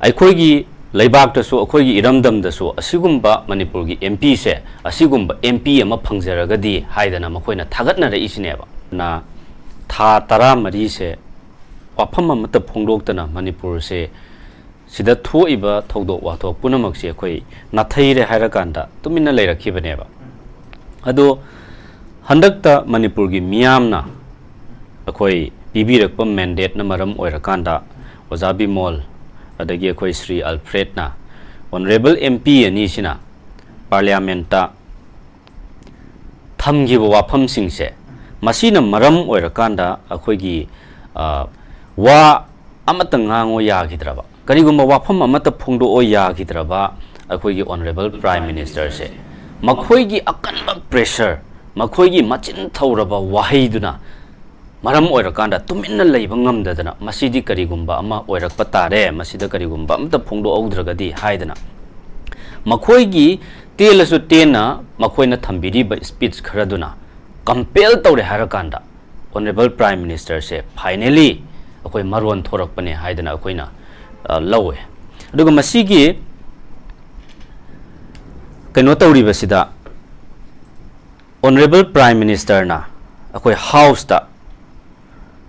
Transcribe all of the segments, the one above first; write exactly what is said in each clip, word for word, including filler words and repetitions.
ꯑꯩꯈꯣꯏꯒꯤ ꯂꯩꯕꯥꯛꯇꯁꯨ, ꯑꯩꯈꯣꯏꯒꯤ ꯏꯔꯝꯗꯝꯗꯁꯨ ꯑꯁꯤꯒꯨꯝꯕ ꯃꯅꯤꯄꯨꯔꯒꯤ M P ꯁꯦ, ꯑꯁꯤꯒꯨꯝꯕ M P ꯑꯃ ꯐꯪꯖꯔꯒꯗꯤ ꯍꯥꯏꯗꯅ ꯃꯈꯣꯏꯅ ꯊꯥꯒꯠꯅꯔꯛꯏꯁꯤꯅꯦꯕ꯫ ꯅ ꯊꯥ ꯇꯔꯥꯃꯔꯤꯁꯦ ꯋꯥꯐꯝ ꯑꯃꯠꯇ ꯐꯣꯡꯗꯣꯛꯇꯅ ꯃꯅꯤꯄꯨꯔꯁꯦ, ꯁꯤꯗ ꯊꯣꯛꯏꯕ ꯊꯧꯗꯣꯛ ꯋꯥꯊꯣꯛ ꯄꯨꯝꯅꯃꯛꯁꯦ ꯑꯩꯈꯣꯏ ꯅꯥꯊꯩꯔꯦ ꯍꯥꯏꯔꯀꯥꯟꯗ ꯇꯨꯃꯤꯟꯅ ꯂꯩꯔꯛꯈꯤꯕꯅꯦꯕ꯫ ꯑꯗꯣ ꯍꯟꯗꯛꯇ ꯃꯅꯤꯄꯨꯔꯒꯤ ꯃꯤꯌꯥꯝꯅ ꯑꯩꯈꯣꯏ ꯄꯤꯕꯤꯔꯛꯄ mandateꯅ ꯃꯔꯝ ꯑꯣꯏꯔꯀꯥꯟꯗ ꯑꯣꯖꯥ ꯕꯤꯃꯣꯜ, ꯑꯗꯒꯤ ꯑꯩꯈꯣꯏ ꯁ꯭ꯔꯤ ꯑꯜꯐ꯭ꯔꯦꯗꯅ, honourable M P ꯑꯅꯤꯁꯤꯅ parliamentꯇ ꯊꯝꯈꯤꯕ ꯋꯥꯐꯝꯁꯤꯡꯁꯦ, ꯃꯁꯤꯅ ꯃꯔꯝ ꯑꯣꯏꯔꯀꯥꯟꯗ ꯑꯩꯈꯣꯏꯒꯤ, ꯑ, ꯋꯥ ꯑꯃꯠꯇ ꯉꯥꯡꯉꯣ ꯌꯥꯈꯤꯗ꯭ꯔꯕ, ꯀꯔꯤꯒꯨꯝꯕ ꯋꯥꯐꯝ ꯑꯃꯠꯇ ꯐꯣꯡꯗꯣꯛꯑꯣ ꯌꯥꯈꯤꯗ꯭ꯔꯕ ꯑꯩꯈꯣꯏꯒꯤ honourable Prime Ministerꯁꯦ, ꯃꯈꯣꯏꯒꯤ ꯑꯀꯟꯕ pressure, ꯃꯈꯣꯏꯒꯤ ꯃꯆꯤꯟ ꯊꯧꯔꯕ ꯋꯥꯍꯩꯗꯨꯅ ꯃꯔꯝ ꯑꯣꯏꯔꯀꯥꯟꯗ ꯇꯨꯃꯤꯟꯅ ꯂꯩꯕ ꯉꯝꯗꯗꯅ, ꯃꯁꯤꯗꯤ ꯀꯔꯤꯒꯨꯝꯕ ꯑꯃ ꯑꯣꯏꯔꯛꯄ ꯇꯥꯔꯦ, ꯃꯁꯤꯗ ꯀꯔꯤꯒꯨꯝꯕ ꯑꯃꯇ ꯐꯣꯡꯗꯣꯛꯍꯧꯗ꯭ꯔꯒꯗꯤ ꯍꯥꯏꯗꯅ, ꯃꯈꯣꯏꯒꯤ ꯇꯦꯜꯂꯁꯨ ꯇꯦꯟꯅ ꯃꯈꯣꯏꯅ ꯊꯝꯕꯤꯔꯤꯕ speech ꯈꯔꯗꯨꯅ compel ꯇꯧꯔꯦ ꯍꯥꯏꯔꯀꯥꯟꯗ, honourable Prime Ministerꯁꯦ finally ꯑꯩꯈꯣꯏ ꯃꯔꯣꯟ ꯊꯣꯔꯛꯄꯅꯦ ꯍꯥꯏꯗꯅ ꯑꯩꯈꯣꯏꯅ, ꯑ, ꯂꯧꯋꯦ꯫ ꯑꯗꯨꯒ ꯃꯁꯤꯒꯤ ꯀꯩꯅꯣ ꯇꯧꯔꯤꯕꯁꯤꯗ, honourable Prime Ministerꯅ ꯑꯩꯈꯣꯏ Houseꯇ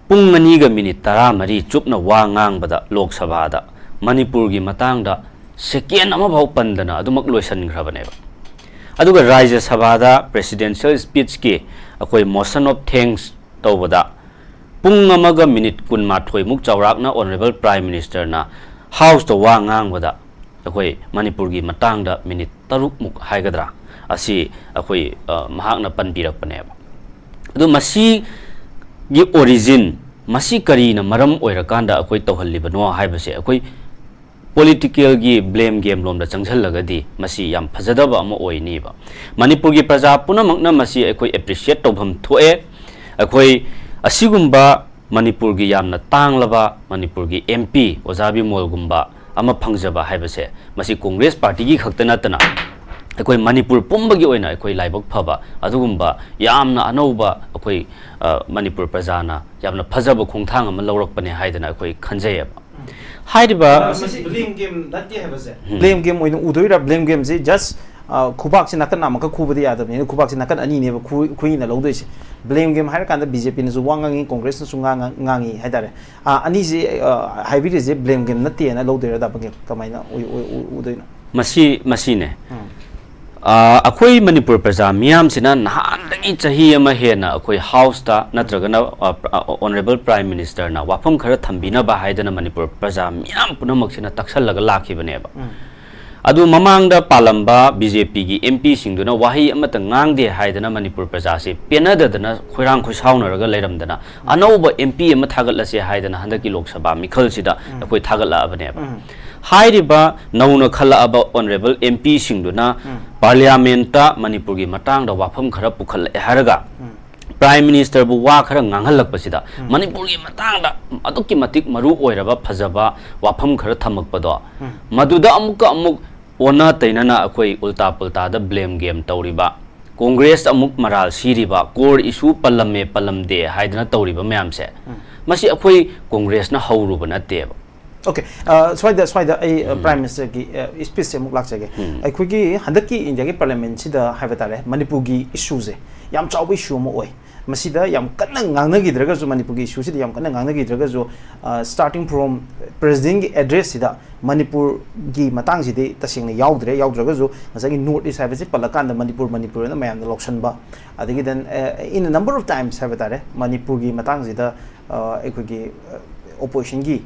ꯄꯨꯡ ꯑꯅꯤꯒ minute ꯇꯔꯥꯃꯔꯤ ꯆꯨꯞꯅ ꯋꯥ ꯉꯥꯡꯕꯗ, ꯂꯣꯛ ꯁꯚꯥꯗ ꯃꯅꯤꯄꯨꯔꯒꯤ ꯃꯇꯥꯡꯗ second ꯑꯃꯐꯥꯎ ꯄꯟꯗꯅ ꯑꯗꯨꯃꯛ ꯂꯣꯏꯁꯤꯟꯈ꯭ꯔꯕꯅꯦꯕ꯫ ꯑꯗꯨꯒ ꯔꯥꯖ꯭ꯌ ꯁꯚꯥꯗ presidential speechꯀꯤ ꯑꯩꯈꯣꯏ motion of thanks ꯇꯧꯕꯗ ꯄꯨꯡ ꯑꯃꯒ minute ꯀꯨꯟꯃꯥꯊꯣꯏꯃꯨꯛ ꯆꯥꯎꯔꯥꯛꯅ honourable Prime Ministerꯅ Houseꯇ ꯋꯥ ꯉꯥꯡꯕꯗ, ꯑꯩꯈꯣꯏ ꯃꯅꯤꯄꯨꯔꯒꯤ ꯃꯇꯥꯡꯗ minute ꯇꯔꯨꯛꯃꯨꯛ ꯍꯥꯏꯒꯗ꯭ꯔꯥ, ꯑꯁꯤ ꯑꯩꯈꯣꯏ, ꯑ, ꯃꯍꯥꯛꯅ ꯄꯟꯕꯤꯔꯛꯄꯅꯦꯕ꯫ ꯑꯗꯨ ꯃꯁꯤꯒꯤ origin, ꯃꯁꯤ ꯀꯔꯤꯅ ꯃꯔꯝ ꯑꯣꯏꯔꯀꯥꯟꯗ ꯑꯩꯈꯣꯏ ꯇꯧꯍꯜꯂꯤꯕꯅꯣ ꯍꯥꯏꯕꯁꯦ, ꯑꯩꯈꯣꯏ politicalꯒꯤ blame game ꯂꯣꯝꯗ ꯆꯪꯁꯤꯜꯂꯒꯗꯤ ꯃꯁꯤ ꯌꯥꯝ ꯐꯖꯗꯕ ꯑꯃ ꯑꯣꯏꯅꯤꯕ꯫ ꯃꯅꯤꯄꯨꯔꯒꯤ ꯄ꯭ꯔꯖꯥ ꯄꯨꯝꯅꯃꯛꯅ ꯃꯁꯤ ꯑꯩꯈꯣꯏ appreciate ꯇꯧꯐꯝ ꯊꯣꯛꯑꯦ꯫ ꯑꯩꯈꯣꯏ ꯑꯁꯤꯒꯨꯝꯕ ꯃꯅꯤꯄꯨꯔꯒꯤ ꯌꯥꯝꯅ ꯇꯥꯡꯂꯕ ꯃꯅꯤꯄꯨꯔꯒꯤ M P ꯑꯣꯖꯥ ꯕꯤꯃꯣꯜꯒꯨꯝꯕ ꯑꯃ ꯐꯪꯖꯕ ꯍꯥꯏꯕꯁꯦ, ꯃꯁꯤ Congress partyꯒꯤ ꯈꯛꯇ ꯅꯠꯇꯅ ꯑꯩꯈꯣꯏ ꯃꯅꯤꯄꯨꯔ ꯄꯨꯝꯕꯒꯤ ꯑꯣꯏꯅ ꯑꯩꯈꯣꯏ ꯂꯥꯏꯕꯛ ꯐꯕ ꯑꯗꯨꯒꯨꯝꯕ ꯌꯥꯝꯅ ꯑꯅꯧꯕ ꯑꯩꯈꯣꯏ, ꯑ, ꯃꯅꯤꯄꯨꯔ ꯄ꯭ꯔꯖꯥꯅ ꯌꯥꯝꯅ ꯐꯖꯕ ꯈꯣꯡꯊꯥꯡ ꯑꯃ ꯂꯧꯔꯛꯄꯅꯦ ꯍꯥꯏꯗꯅ ꯑꯩꯈꯣꯏ ꯈꯟꯖꯩꯌꯦꯕ꯫ ꯍꯥꯏꯔꯤꯕ ꯃꯁꯤ ꯕ꯭ꯂꯦꯝ ꯒꯦꯝ ꯅꯠꯇꯦ ꯍꯥꯏꯕꯁꯦ꯫ ꯕ꯭ꯂꯦꯝ ꯒꯦꯝ ꯑꯣꯏꯅ ꯎꯗꯣꯏꯔꯥ? ꯕ꯭ꯂꯦꯝ ꯒꯦꯝꯁꯤ ꯖꯁ ꯈꯨꯕꯥꯛꯁꯤ ꯅꯥꯀꯟ ꯑꯃꯈꯛ ꯈꯨꯕꯗꯤ ꯌꯥꯗꯕꯅꯤꯅ ꯈꯨꯕꯥꯛꯁꯤ ꯅꯥꯀꯟ ꯑꯅꯤꯅꯦꯕ ꯈꯨ- ꯈꯨꯏꯅ ꯂꯧꯗꯣꯏꯁꯦ꯫ ꯕ꯭ꯂꯦꯝ ꯒꯦꯝ ꯍꯥꯏꯔꯀꯥꯟꯗ ꯕꯤ ꯖꯦ ꯄꯤꯅꯁꯨ ꯋꯥ ꯉꯥꯡꯉꯤ, ꯀꯣꯡꯒ꯭ꯔꯦꯁꯅꯁꯨ ꯉꯥꯡꯉ- ꯉꯥꯡꯉꯤ ꯍꯥꯏꯇꯥꯔꯦ꯫ ꯑꯥ, ꯑꯅꯤꯁꯤ ꯑꯥ, ꯍꯥꯏꯕꯤꯔꯤꯁꯦ ꯕ꯭ꯂꯦꯝ ꯒꯦꯝ ꯅꯠꯇꯦꯅ ꯂꯧꯗꯣꯏꯔꯥ? ꯗꯥ ꯄꯪꯒꯦꯝ, ꯀꯃꯥꯏꯅ ꯎ- ꯎ- ꯎ- ꯎꯗꯣꯏꯅꯣ? ꯃꯁꯤ ꯃꯁꯤꯅꯦ꯫ ꯑꯥ, ꯑꯩꯈꯣꯏ ꯃꯅꯤꯄꯨꯔ ꯄ꯭ꯔꯖꯥ ꯃꯤꯌꯥꯝꯁꯤꯅ ꯅꯍꯥꯟꯗꯒꯤ ꯆꯍꯤ ꯑꯃ ꯍꯦꯟꯅ ꯑꯩꯈꯣꯏ ꯍꯥꯎꯁꯇ ꯅꯠꯇ꯭ꯔꯒꯅ ꯑꯣꯅꯔꯦꯕꯜ ꯄ꯭ꯔꯥꯏꯝ ꯃꯤꯅꯤꯁꯇꯔꯅ ꯋꯥꯐꯝ ꯈꯔ ꯊꯝꯕꯤꯅꯕ ꯍꯥꯏꯗꯅ ꯃꯅꯤꯄꯨꯔ ꯄ꯭ꯔꯖꯥ ꯃꯤꯌꯥꯝ ꯄꯨꯝꯅꯃꯛꯁꯤꯅ ꯇꯛꯁꯜꯂꯒ ꯂꯥꯛꯈꯤꯕꯅꯦꯕ꯫ ꯑꯗꯨ ꯃꯃꯥꯡꯗ ꯄꯥꯜꯂꯝꯕ ꯕꯤ ꯖꯦ ꯄꯤꯒꯤ ꯑꯦꯝ ꯄꯤꯁꯤꯡꯗꯨꯅ ꯋꯥꯍꯩ ꯑꯃꯠꯇ ꯉꯥꯡꯗꯦ ꯍꯥꯏꯗꯅ ꯃꯅꯤꯄꯨꯔ ꯄ꯭ꯔꯖꯥꯁꯤ ꯄꯦꯟꯅꯗꯗꯅ ꯈꯣꯏꯔꯥꯡ ꯈꯣꯏꯁꯥꯎꯅꯔꯒ ꯂꯩꯔꯝꯗꯅ ꯑꯅꯧꯕ ꯑꯦꯝ ꯄꯤ ꯑꯃ ꯊꯥꯒꯠꯂꯁꯦ ꯍꯥꯏꯗꯅ ꯍꯟꯗꯛꯀꯤ ꯂꯣꯛ ꯁꯚꯥ ꯃꯤꯈꯜꯁꯤꯗ ꯑꯩꯈꯣꯏ ꯊꯥꯒꯠꯂꯛꯑꯕꯅꯦꯕ꯫ ꯍꯥꯏꯔꯤꯕ ꯅꯧꯅ ꯈꯜꯂꯛꯑꯕ ꯑꯣꯅꯔꯦꯕꯜ ꯑꯦꯝ ꯄꯤꯁꯤꯡꯗꯨꯅ ꯄꯥꯔꯂꯤꯌꯥꯃꯦꯟꯠꯇ ꯃꯅꯤꯄꯨꯔꯒꯤ ꯃꯇꯥꯡꯗ ꯋꯥꯐꯝ ꯈꯔ ꯄꯨꯈꯠꯂꯛꯑꯦ ꯍꯥꯏꯔꯒ ꯄ꯭ꯔꯥꯏꯝ ꯃꯤꯅꯤꯁꯇꯔꯕꯨ ꯋꯥ ꯈꯔ ꯉꯥꯡꯍꯜꯂꯛꯄꯁꯤꯗ ꯃꯅꯤꯄꯨꯔꯒꯤ ꯃꯇꯥꯡꯗ ꯑꯗꯨꯛꯀꯤ ꯃꯇꯤꯛ ꯃꯔꯨ ꯑꯣꯏꯔꯕ ꯐꯖꯕ ꯋꯥꯐꯝ ꯈꯔ ꯊꯝꯃꯛꯄꯗꯣ, ꯃꯗꯨꯗ ꯑꯃꯨꯛꯀ ꯑꯃꯨꯛ ꯑꯣꯟꯅ ꯇꯩꯅꯅ ꯑꯩꯈꯣꯏ ꯎꯜꯇꯥ ꯄꯨꯜꯇꯥꯗ ꯕ꯭ꯂꯦꯝ ꯒꯦꯝ ꯇꯧꯔꯤꯕ, ꯀꯣꯡꯒ꯭ꯔꯦꯁ ꯑꯃꯨꯛ ꯃꯔꯥꯜ ꯁꯤꯔꯤꯕ, ꯀꯣꯔ ꯏꯁꯨ ꯄꯜꯂꯝꯃꯦ ꯄꯜꯂꯝꯗꯦ ꯍꯥꯏꯗꯅ ꯇꯧꯔꯤꯕ ꯃꯌꯥꯝꯁꯦ, ꯃꯁꯤ ꯑꯩꯈꯣꯏ ꯀꯣꯡꯒ꯭ꯔꯦꯁꯅ ꯍꯧꯔꯨꯕ ꯅꯠꯇꯦꯕ꯫ ꯑꯣꯀꯦ, ꯁ꯭ꯋꯥꯏꯗ ꯁ꯭ꯋꯥꯏꯗ ꯑꯩ ꯄ꯭ꯔꯥꯏꯝ ꯃꯤꯅꯤꯁꯇꯔꯒꯤ ꯁ꯭ꯄꯤꯆꯁꯦ ꯑꯃꯨꯛ ꯂꯥꯛꯆꯒꯦ꯫ ꯑꯩꯈꯣꯏꯒꯤ ꯍꯟꯗꯛꯀꯤ ꯏꯟꯗꯤꯌꯥꯒꯤ ꯄꯥꯔꯂꯤꯌꯥꯃꯦꯟꯁꯤꯗ ꯍꯥꯏꯕ ꯇꯥꯔꯦ, ꯃꯅꯤꯄꯨꯔꯒꯤ ꯏꯁꯨꯁꯦ ꯌꯥꯝ ꯆꯥꯎꯕ ꯏꯁꯨ ꯑꯃ ꯑꯣꯏ꯫ ꯃꯁꯤꯗ ꯌꯥꯝ ꯀꯟꯅ ꯉꯥꯡꯅꯈꯤꯗ꯭ꯔꯒꯁꯨ, ꯃꯅꯤꯄꯨꯔꯒꯤ ꯏꯁꯨꯁꯤꯗ ꯌꯥꯝ ꯀꯟꯅ ꯉꯥꯡꯅꯈꯤꯗ꯭ꯔꯒꯁꯨ, starting from ꯄ꯭ꯔꯦꯁꯤꯗꯦꯟꯒꯤ ꯑꯦꯗ꯭ꯔꯦꯁꯁꯤꯗ ꯃꯅꯤꯄꯨꯔꯒꯤ ꯃꯇꯥꯡꯁꯤꯗꯤ ꯇꯁꯦꯡꯅ ꯌꯥꯎꯗ꯭ꯔꯦ꯫ ꯌꯥꯎꯗ꯭ꯔꯒꯁꯨ ꯉꯁꯥꯏꯒꯤ ꯅꯣꯔꯠ ꯏꯁ ꯍꯥꯏꯕꯁꯤ ꯄꯜꯂꯀꯥꯟꯗ ꯃꯅꯤꯄꯨꯔ, ꯃꯅꯤꯄꯨꯔ ꯑꯅ ꯃꯌꯥꯝꯅ ꯂꯧꯁꯟꯕ, ꯑꯗꯒꯤ then, uh, in a number of times ꯍꯥꯏꯕ ꯇꯥꯔꯦ, ꯃꯅꯤꯄꯨꯔꯒꯤ ꯃꯇꯥꯡꯁꯤꯗ ꯑꯩꯈꯣꯏꯒꯤ ꯑꯣꯄꯣꯖꯤꯁꯟꯒꯤ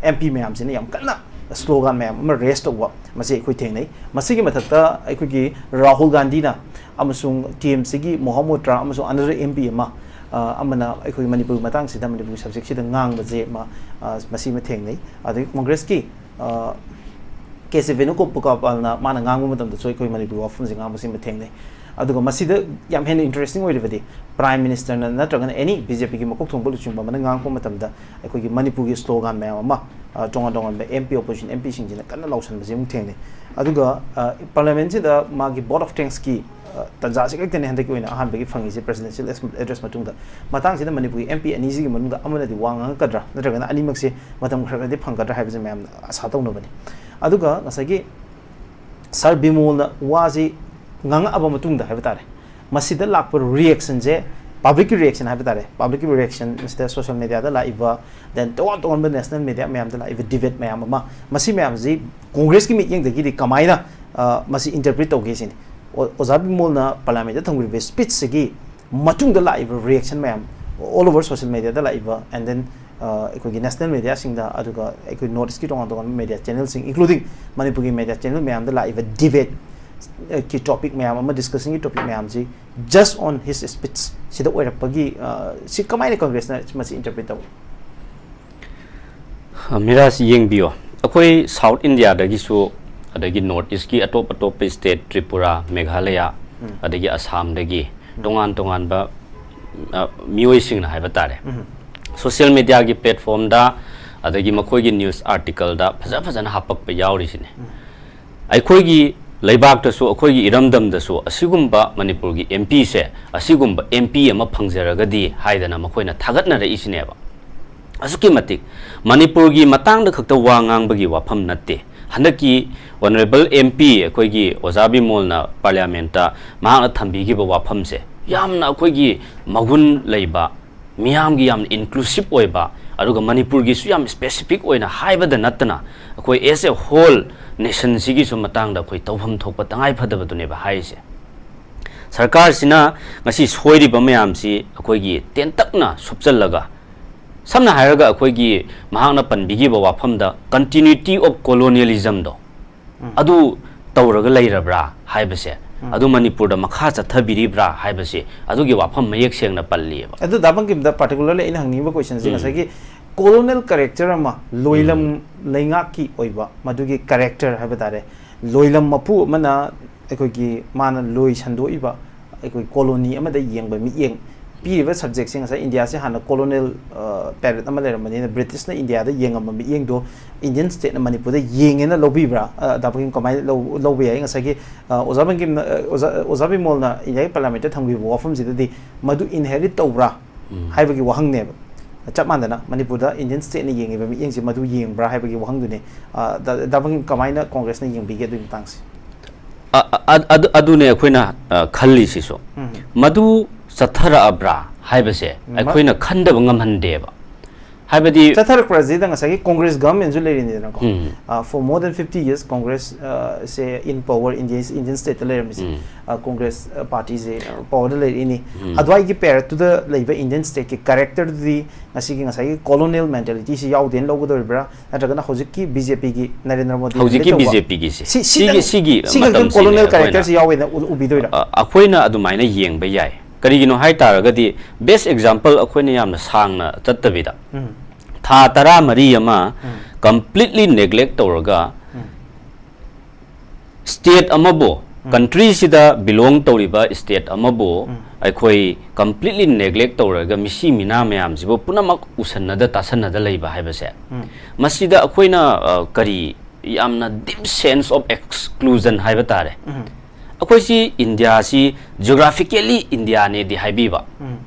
ꯑꯦꯝ ꯄꯤ ꯃꯌꯥꯝꯁꯤꯅ ꯌꯥꯝ ꯀꯟꯅ ꯁ꯭ꯂꯣꯒꯥꯟ ꯃꯌꯥꯝ ꯑꯃ ꯔꯦꯁ ꯇꯧꯕ, ꯃꯁꯤ ꯑꯩꯈꯣꯏ ꯊꯦꯡꯅꯩ꯫ ꯃꯁꯤꯒꯤ ꯃꯊꯛꯇ ꯑꯩꯈꯣꯏꯒꯤ ꯔꯥꯍꯨꯜ ꯒꯥꯟꯙꯤꯅ ꯑꯃꯁꯨꯡ ꯇꯤ ꯑꯦꯝ ꯁꯤꯒꯤ ꯃꯣꯍꯥ ꯃꯣꯇ꯭ꯔꯥ ꯑꯃꯁꯨꯡ another M P ꯑꯃ, ꯑ, ꯑꯃꯅ ꯑꯩꯈꯣꯏ ꯃꯅꯤꯄꯨꯔꯒꯤ ꯃꯇꯥꯡꯁꯤꯗ, ꯃꯅꯤꯄꯨꯔꯒꯤ ꯁꯕꯖꯦꯛꯁꯤꯗ ꯉꯥꯡꯕꯁꯦ ꯑꯃ, ꯑ, ꯃꯁꯤ ꯑꯃ ꯊꯦꯡꯅꯩ꯫ ꯑꯗꯒꯤ ꯀꯣꯡꯒ꯭ꯔꯦꯁꯀꯤ, ꯑ, ꯀꯦ ꯁꯤ ꯕꯦꯅꯨꯒꯣꯄꯥꯜꯅ ꯃꯥꯅ ꯉꯥꯡꯕ ꯃꯇꯝꯗꯁꯨ ꯑꯩꯈꯣꯏ ꯃꯅꯤꯄꯨꯔꯒꯤ ꯋꯥꯐꯝꯁꯦ ꯉꯥꯡꯕꯁꯤ ꯑꯃ ꯊꯦꯡꯅꯩ꯫ ꯑꯗꯨꯒ ꯃꯁꯤꯗ ꯌꯥꯝ ꯍꯦꯟꯅ interesting ꯑꯣꯏꯔꯤꯕꯗꯤ, Prime Ministerꯅ ꯅꯠꯇ꯭ꯔꯒꯅ any BJPꯒꯤ ꯃꯀꯣꯛ ꯊꯣꯡꯕ ꯂꯨꯆꯤꯡꯕ ꯑꯃꯅ ꯉꯥꯡꯉꯛꯄ ꯃꯇꯝꯗ ꯑꯩꯈꯣꯏꯒꯤ ꯃꯅꯤꯄꯨꯔꯒꯤ slogan ꯃꯌꯥꯝ ꯑꯃ, ꯑ, ꯇꯣꯉꯥꯟ ꯇꯣꯉꯥꯟꯕ MP, opposition MPꯁꯤꯡꯁꯤꯅ ꯀꯟꯅ ꯂꯥꯎꯁꯟꯕꯁꯦ ꯑꯃꯨꯛ ꯊꯦꯡꯅꯩ꯫ ꯑꯗꯨꯒ, ꯑ, Parliamentꯁꯤꯗ ꯃꯥꯒꯤ vote of thanksꯀꯤ, ꯑ, ꯇꯥꯟꯖꯥꯁꯤ ꯈꯛꯇꯅꯤ ꯍꯟꯗꯛꯀꯤ ꯑꯣꯏꯅ ꯑꯍꯥꯟꯕꯒꯤ ꯐꯪꯉꯤꯁꯦ presidential address ꯃꯇꯨꯡꯗ꯫ ꯃꯇꯥꯡꯁꯤꯗ ꯃꯅꯤꯄꯨꯔꯒꯤ MP ꯑꯅꯤꯁꯤꯒꯤ ꯃꯅꯨꯡꯗ ꯑꯃꯅꯗꯤ ꯋꯥ ꯉꯥꯡꯉꯛꯀꯗ꯭ꯔꯥ, ꯅꯠꯇ꯭ꯔꯒꯅ ꯑꯅꯤꯃꯛꯁꯦ ꯃꯇꯝ ꯈꯔ ꯈꯔꯗꯤ ꯐꯪꯒꯗ꯭ꯔꯥ ꯍꯥꯏꯕꯁꯦ ꯃꯌꯥꯝꯅ ꯑꯁꯥ ꯇꯧꯅꯕꯅꯤ꯫ ꯑꯗꯨꯒ ꯉꯁꯥꯏꯒꯤ Sir ꯕꯤꯃꯣꯜꯅ ꯋꯥꯁꯤ ꯉꯥꯡꯉꯛꯑꯕ ꯃꯇꯨꯡꯗ ꯍꯥꯏꯕ ꯇꯥꯔꯦ, ꯃꯁꯤꯗ ꯂꯥꯛꯄ reactionꯁꯦ, publicꯀꯤ reaction ꯍꯥꯏꯕ ꯇꯥꯔꯦ, publicꯀꯤ reaction ꯃꯁꯤꯗ social mediaꯗ ꯂꯥꯛꯏꯕ, then ꯇꯣꯉꯥꯟ ꯇꯣꯉꯥꯟꯕ national media ꯃꯌꯥꯝꯗ ꯂꯥꯛꯏꯕ debate ꯃꯌꯥꯝ ꯑꯃ, ꯃꯁꯤ ꯃꯌꯥꯝꯁꯤ Congressꯀꯤ ꯃꯤꯠꯌꯦꯡꯗꯒꯤꯗꯤ ꯀꯃꯥꯏꯅ, ꯑ, ꯃꯁꯤ interpret ꯇꯧꯒꯦ ꯁꯤꯅꯤ꯫ ꯑꯣ-, ꯑꯣꯖꯥ ꯕꯤꯃꯣꯜꯅ Parliamentꯇ ꯊꯝꯈ꯭ꯔꯤꯕ speechꯁꯤꯒꯤ ꯃꯇꯨꯡꯗ ꯂꯥꯛꯏꯕ reaction ꯃꯌꯥꯝ, all over social mediaꯗ ꯂꯥꯛꯏꯕ, and then, ꯑ, ꯑꯩꯈꯣꯏꯒꯤ national mediaꯁꯤꯡꯗ, ꯑꯗꯨꯒ ꯑꯩꯈꯣꯏ North Eastꯀꯤ ꯇꯣꯉꯥꯟ ꯇꯣꯉꯥꯟꯕ media channelꯁꯤꯡ, including ꯃꯅꯤꯄꯨꯔꯒꯤ media channel ꯃꯌꯥꯝꯗ ꯂꯥꯛꯏꯕ debateꯀꯤ topic ꯃꯌꯥꯝ ꯑꯃ, discussionꯒꯤ topic ꯃꯌꯥꯝꯁꯤ just on his speech ꯁꯤꯗ ꯑꯣꯏꯔꯛꯄꯒꯤ, ꯑ, ꯁꯤ ꯀꯃꯥꯏꯅ Congressꯅ ꯃꯁꯤ interpret ꯇꯧꯏ? ꯑ, ꯃꯤꯔꯥꯁꯤ ꯌꯦꯡꯕꯤꯌꯣ, ꯑꯩꯈꯣꯏ South Indiaꯗꯒꯤꯁꯨ, ꯑꯗꯒꯤ North Eastꯀꯤ ꯑꯇꯣꯞ ꯑꯇꯣꯞꯄ state, ꯇ꯭ꯔꯤꯄꯨꯔꯥ, ꯃꯦꯘꯥꯂꯌꯥ, ꯑꯗꯒꯤ ꯑꯁꯥꯝꯗꯒꯤ ꯇꯣꯉꯥꯟ ꯇꯣꯉꯥꯟꯕ, ꯑ, ꯃꯤꯑꯣꯏꯁꯤꯡꯅ ꯍꯥꯏꯕ ꯇꯥꯔꯦ, social mediaꯒꯤ platformꯗ, ꯑꯗꯒꯤ ꯃꯈꯣꯏꯒꯤ news articleꯗ ꯐꯖ ꯐꯖꯅ ꯍꯥꯞꯄꯛꯄ ꯌꯥꯎꯔꯤꯁꯤꯅꯦ꯫ ꯑꯩꯈꯣꯏꯒꯤ ꯂꯩꯕꯥꯛꯇꯁꯨ, ꯑꯩꯈꯣꯏꯒꯤ ꯏꯔꯝꯗꯝꯗꯁꯨ ꯑꯁꯤꯒꯨꯝꯕ ꯃꯅꯤꯄꯨꯔꯒꯤ MPꯁꯦ, ꯑꯁꯤꯒꯨꯝꯕ MP ꯑꯃ ꯐꯪꯖꯔꯒꯗꯤ ꯍꯥꯏꯗꯅ ꯃꯈꯣꯏꯅ ꯊꯥꯒꯠꯅꯔꯛꯏꯁꯤꯅꯦꯕ꯫ ꯑꯁꯨꯛꯀꯤ ꯃꯇꯤꯛ ꯃꯅꯤꯄꯨꯔꯒꯤ ꯃꯇꯥꯡꯗ ꯈꯛꯇ ꯋꯥ ꯉꯥꯡꯕꯒꯤ ꯋꯥꯐꯝ ꯅꯠꯇꯦ꯫ ꯍꯟꯗꯛꯀꯤ Honourable MP ꯑꯩꯈꯣꯏꯒꯤ ꯑꯣꯖꯥ ꯕꯤꯃꯣꯜꯅ Parliamentꯇ ꯃꯍꯥꯛꯅ ꯊꯝꯕꯤꯈꯤꯕ ꯋꯥꯐꯝꯁꯦ ꯌꯥꯝꯅ ꯑꯩꯈꯣꯏꯒꯤ ꯃꯒꯨꯟ ꯂꯩꯕ, ꯃꯤꯌꯥꯝꯒꯤ ꯌꯥꯝꯅ inclusive ꯑꯣꯏꯕ, ꯑꯗꯨꯒ ꯃꯅꯤꯄꯨꯔꯒꯤꯁꯨ ꯌꯥꯝ specific ꯑꯣꯏꯅ ꯍꯥꯏꯕꯗ ꯅꯠꯇꯅ, ꯑꯩꯈꯣꯏ as a whole nationꯁꯤꯒꯤꯁꯨ ꯃꯇꯥꯡꯗ ꯑꯩꯈꯣꯏ ꯇꯧꯐꯝ ꯊꯣꯛꯄ ꯇꯉꯥꯏ ꯐꯗꯕꯗꯨꯅꯦꯕ ꯍꯥꯏꯔꯤꯁꯦ꯫ ꯁꯔꯀꯥꯔꯁꯤꯅ ꯉꯁꯤ ꯁꯣꯏꯔꯤꯕ ꯃꯌꯥꯝꯁꯤ ꯑꯩꯈꯣꯏꯒꯤ ꯇꯦꯟꯇꯛꯅ ꯁꯨꯞꯆꯜꯂꯒ, ꯁꯝꯅ ꯍꯥꯏꯔꯒ ꯑꯩꯈꯣꯏꯒꯤ ꯃꯍꯥꯛꯅ ꯄꯟꯕꯤꯈꯤꯕ ꯋꯥꯐꯝꯗ continuity of colonialismꯗꯣ, ꯑꯗꯨ ꯇꯧꯔꯒ ꯂꯩꯔꯕ꯭ꯔꯥ ꯍꯥꯏꯕꯁꯦ, ꯑꯗꯨ ꯃꯅꯤꯄꯨꯔꯗ ꯃꯈꯥ ꯆꯠꯊꯕꯤꯔꯤꯕ꯭ꯔꯥ ꯍꯥꯏꯕꯁꯦ, ꯑꯗꯨꯒꯤ ꯋꯥꯐꯝ ꯃꯌꯦꯛ ꯁꯦꯡꯅ ꯄꯜꯂꯤꯑꯕ꯫ ꯑꯗꯨ ꯗꯥ ꯕꯪꯀꯤꯝꯗ particularly ꯑꯩꯅ ꯍꯪꯅꯤꯡꯉꯤꯕ questionꯁꯦ ꯉꯁꯥꯏꯒꯤ colonial character ꯑꯃ, ꯂꯣꯏꯂꯝ ꯂꯩꯉꯥꯛꯀꯤ ꯑꯣꯏꯕ ꯃꯗꯨꯒꯤ character ꯍꯥꯏꯕ ꯇꯥꯔꯦ, ꯂꯣꯏꯂꯝ ꯃꯄꯨ ꯑꯃꯅ ꯑꯩꯈꯣꯏꯒꯤ ꯃꯥꯅ ꯂꯣꯏ ꯁꯟꯗꯣꯛꯏꯕ ꯑꯩꯈꯣꯏ ꯀꯣꯂꯣꯅꯤ ꯑꯃꯗ ꯌꯦꯡꯕ ꯃꯤꯠꯌꯦꯡ ꯄꯤꯔꯤꯕ ꯁꯕꯖꯦꯛꯁꯦ ꯉꯁꯥꯏ ꯏꯟꯗꯤꯌꯥꯁꯦ ꯍꯥꯟꯅ ꯀꯣꯂꯣꯅꯦꯜ ꯄꯦꯔꯦꯠ ꯑꯃ ꯂꯩꯔꯝꯕꯅꯤꯅ ꯕ꯭ꯔꯤꯇꯤꯁꯅ ꯏꯟꯗꯤꯌꯥꯗ ꯌꯦꯡꯉꯝꯕ ꯃꯤꯠꯌꯦꯡꯗꯣ ꯏꯟꯗꯤꯌꯟ ꯁ꯭ꯇꯦꯠꯅ ꯃꯅꯤꯄꯨꯔꯗ ꯌꯦꯡꯉꯦꯅ ꯂꯧꯕꯤꯕ꯭ꯔꯥ? ꯑ, ꯗꯥ ꯄꯛꯀꯤꯡ ꯀꯃꯥꯏꯅ ꯂꯧ-, ꯂꯧꯕ ꯌꯥꯏ? ꯉꯁꯥꯏꯒꯤ, ꯑ, ꯑꯣꯖꯥ ꯕꯪꯒꯤꯝꯅ, ꯑ, ꯑꯣꯖꯥ, ꯑꯣꯖꯥ ꯕꯤꯃꯣꯜꯅ ꯏꯟꯗꯤꯌꯥꯒꯤ ꯄꯥꯔꯂꯤꯌꯥꯃꯦꯟꯠꯇ ꯊꯝꯈꯤꯕ ꯋꯥꯐꯝꯁꯤꯗꯗꯤ ꯃꯗꯨ ꯏꯟꯍꯦꯔꯤꯠ ꯇꯧꯕ꯭ꯔꯥ ꯎꯝ꯫ ꯍꯥꯏꯕꯒꯤ ꯋꯥꯍꯪꯅꯦꯕ꯫ ꯆꯞ ꯃꯥꯟꯅꯅ ꯃꯅꯤꯄꯨꯔꯗ ꯏꯟꯗꯤꯌꯟ ꯁ꯭ꯇꯦꯠꯅ ꯌꯦꯡꯉꯤꯕ ꯃꯤꯠꯌꯦꯡꯁꯦ ꯃꯗꯨ ꯌꯦꯡꯕ꯭ꯔꯥ ꯍꯥꯏꯕꯒꯤ ꯋꯥꯍꯪꯗꯨꯅꯤ꯫ ꯑ, ꯗꯥ, ꯗꯥ ꯕꯪꯒꯤꯝ ꯀꯃꯥꯏꯅ ꯀꯣꯡꯒ꯭ꯔꯦꯁꯅ ꯌꯦꯡꯕꯤꯒꯦ ꯑꯗꯨꯒꯤ ꯃꯇꯥꯡꯁꯦ? ꯑ-, ꯑ-, ꯑꯗꯨ-, ꯑꯗꯨꯅꯦ ꯑꯩꯈꯣꯏꯅ, ꯑ, ꯈꯜꯂꯤꯁꯤꯁꯨ꯫ ꯎꯝ꯫ ꯃꯗꯨ ꯆꯠꯊꯔꯛꯑꯕ꯭ꯔꯥ ꯍꯥꯏꯕꯁꯦ ꯎꯝ, ꯃ-, ꯑꯩꯈꯣꯏꯅ ꯈꯟꯗꯕ ꯉꯝꯍꯟꯗꯦꯕ꯫ ꯍꯥꯏꯕꯗꯤ ꯆꯠꯊꯔꯛꯄ꯭ꯔꯥꯁꯤꯗ ꯉꯁꯥꯏꯒꯤ ꯀꯣꯡꯒ꯭ꯔꯦꯁ ꯒꯚꯔꯟꯃꯦꯟꯁꯨ ꯂꯩꯔꯤꯅꯤꯗꯅꯀꯣ꯫ ꯎꯝ꯫ ꯑ, for more than fifty years Congress, ꯑ, ꯁꯦ in power India, Indian stateꯇ ꯂꯩꯔꯝꯃꯤꯁꯦ꯫ ꯎꯝ꯫ ꯑ, ꯀꯣꯡꯒ꯭ꯔꯦꯁ, ꯑ, ꯄꯥꯔꯇꯤꯁꯦ, ꯑ, powerꯗ ꯂꯩꯔꯛꯏꯅꯤ꯫ ꯎꯝ꯫ ꯑꯗꯨꯋꯥꯏꯒꯤ ꯄꯦꯔꯠꯇꯨꯗ ꯂꯩꯕ ꯏꯟꯗꯤꯌꯟ ꯁ꯭ꯇꯦꯠꯀꯤ ꯀꯦꯔꯦꯛꯇꯔꯗꯨꯗꯤ ꯉꯁꯤꯒꯤ ꯉꯁꯥꯏꯒꯤ ꯀꯣꯂꯣꯅꯦꯜ ꯃꯦꯟꯇꯦꯂꯤꯇꯤꯁꯤ ꯌꯥꯎꯗꯦꯅ ꯂꯧꯒꯗꯧꯔꯤꯕ꯭ꯔꯥ? ꯅꯠꯇ꯭ꯔꯒꯅ ꯍꯧꯖꯤꯛꯀꯤ ꯕꯤ ꯖꯦ ꯄꯤꯒꯤ ꯅꯔꯦꯟꯗ꯭ꯔ ꯃꯣꯗꯤ ꯍꯧꯖꯤꯛꯀꯤ ꯂꯤꯗ ꯇꯧꯕ ꯕꯤ ꯖꯦ ꯄꯤꯒꯤꯁꯦ, ꯁꯤ-, ꯁꯤ ꯁꯤꯒꯤ, ꯈꯛꯇꯪ, ꯁꯤꯒꯤ ꯁꯤ ꯈꯛꯇꯪ ꯃꯇꯝꯁꯤꯅꯦ ꯀꯣꯂꯣꯅꯦꯜ ꯑꯩꯈꯣꯏꯅ, ꯀꯦꯔꯦꯛꯇꯔꯁꯤ ꯌꯥꯎꯋꯦꯅ ꯎ-, ꯎꯕꯤꯗꯣꯏꯔꯥ? ꯑ, ꯑꯩꯈꯣꯏꯅ ꯑꯗꯨꯃꯥꯏꯅ ꯌꯦꯡꯕ ꯌꯥꯏ꯫ ꯀꯔꯤꯒꯤꯅꯣ ꯍꯥꯏ ꯇꯥꯔꯒꯗꯤ, best example ꯑꯩꯈꯣꯏꯅ ꯌꯥꯝꯅ ꯁꯥꯡꯅ ꯆꯠꯇꯕꯤꯗ, ꯎꯝ꯫ ꯊꯥ ꯇꯔꯥꯃꯔꯤ ꯑꯃ ꯎꯝ꯫ Completely neglect ꯇꯧꯔꯒ, ꯎꯝ꯫ State ꯑꯃꯕꯨ, ꯎꯝ꯫ Countryꯁꯤꯗ belong ꯇꯧꯔꯤꯕ state ꯑꯃꯕꯨ ꯎꯝ꯫ ꯑꯩꯈꯣꯏ completely neglect ꯇꯧꯔꯒ ꯃꯤꯁꯤ ꯃꯤꯅꯥ ꯃꯌꯥꯝꯁꯤꯕꯨ ꯄꯨꯝꯅꯃꯛ ꯎꯁꯟꯅꯗ ꯇꯥꯁꯟꯅꯗ ꯂꯩꯕ ꯍꯥꯏꯕꯁꯦ, ꯎꯝ꯫ ꯃꯁꯤꯗ ꯑꯩꯈꯣꯏꯅ, ꯑ, ꯀꯔꯤ ꯌꯥꯝꯅ deep sense of exclusion ꯍꯥꯏꯕ ꯇꯥꯔꯦ꯫ ꯎꯝ꯫ ꯑꯩꯈꯣꯏꯁꯤ ꯏꯟꯗꯤꯌꯥꯁꯤ geographically ꯏꯟꯗꯤꯌꯥꯅꯦꯗꯤ ꯍꯥꯏꯕꯤꯕ, ꯎꯝ꯫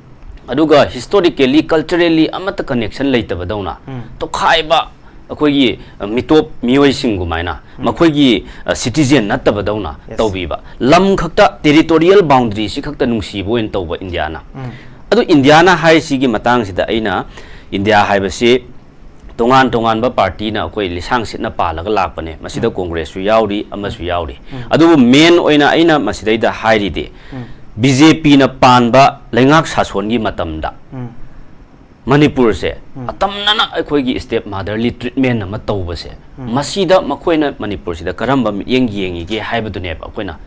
ꯑꯗꯨꯒ historically, culturally ꯑꯃꯠꯇ connection ꯂꯩꯇꯕꯗꯧꯅ ꯎꯝ꯫ ꯇꯣꯈꯥꯏꯕ, ꯑꯩꯈꯣꯏꯒꯤ, ꯑ, ꯃꯤꯇꯣꯞ ꯃꯤꯑꯣꯏꯁꯤꯡꯒꯨꯃꯥꯏꯅ ꯎꯝ꯫ ꯃꯈꯣꯏꯒꯤ, ꯑ, citizen ꯅꯠꯇꯕꯗꯧꯅ Yes꯫ ꯇꯧꯕꯤꯕ, ꯂꯝ ꯈꯛꯇ, territorial boundaryꯁꯤ ꯈꯛꯇ ꯅꯨꯡꯁꯤꯕ ꯑꯣꯏꯅ ꯇꯧꯕ ꯏꯟꯗꯤꯌꯥꯅ꯫ ꯎꯝ꯫ ꯑꯗꯨ ꯏꯟꯗꯤꯌꯥꯅ ꯍꯥꯏꯁꯤꯒꯤ ꯃꯇꯥꯡꯁꯤꯗ ꯑꯩꯅ ꯏꯟꯗꯤꯌꯥ ꯍꯥꯏꯕꯁꯤ ꯇꯣꯉꯥꯟ ꯇꯣꯉꯥꯟꯕ ꯄꯥꯔꯇꯤꯅ ꯑꯩꯈꯣꯏ ꯂꯤꯁꯥꯡ ꯁꯤꯠꯅ ꯄꯥꯜꯂꯒ ꯂꯥꯛꯄꯅꯦ꯫ ꯃꯁꯤꯗ ꯎꯝ꯫ ꯀꯣꯡꯒ꯭ꯔꯦꯁꯁꯨ ꯌꯥꯎꯔꯤ, ꯑꯃꯁꯨ ꯎꯝ꯫ ꯌꯥꯎꯔꯤ꯫ ꯎꯝ꯫ ꯑꯗꯨꯕꯨ main ꯑꯣꯏꯅ ꯑꯩꯅ ꯃꯁꯤꯗꯩꯗ ꯍꯥꯏꯔꯤꯗꯤ, ꯎꯝ꯫ ꯕꯤ ꯖꯦ ꯄꯤꯅ ꯄꯥꯟꯕ ꯂꯩꯉꯥꯛ ꯁꯥꯁꯣꯟꯒꯤ ꯃꯇꯝꯗ ꯎꯝ꯫ ꯃꯅꯤꯄꯨꯔꯁꯦ ꯎꯝ꯫ ꯑꯇꯝꯅꯅ ꯑꯩꯈꯣꯏꯒꯤ step motherly treatment ꯑꯃ ꯇꯧꯕꯁꯦ, ꯎꯝ꯫ ꯃꯁꯤꯗ ꯃꯈꯣꯏꯅ ꯃꯅꯤꯄꯨꯔꯁꯤꯗ ꯀꯔꯝꯕ ꯃꯤꯠꯌꯦꯡ ꯌꯦꯡꯉꯤꯒꯦ ꯍꯥꯏꯕꯗꯨꯅꯦꯕ ꯑꯩꯈꯣꯏꯅ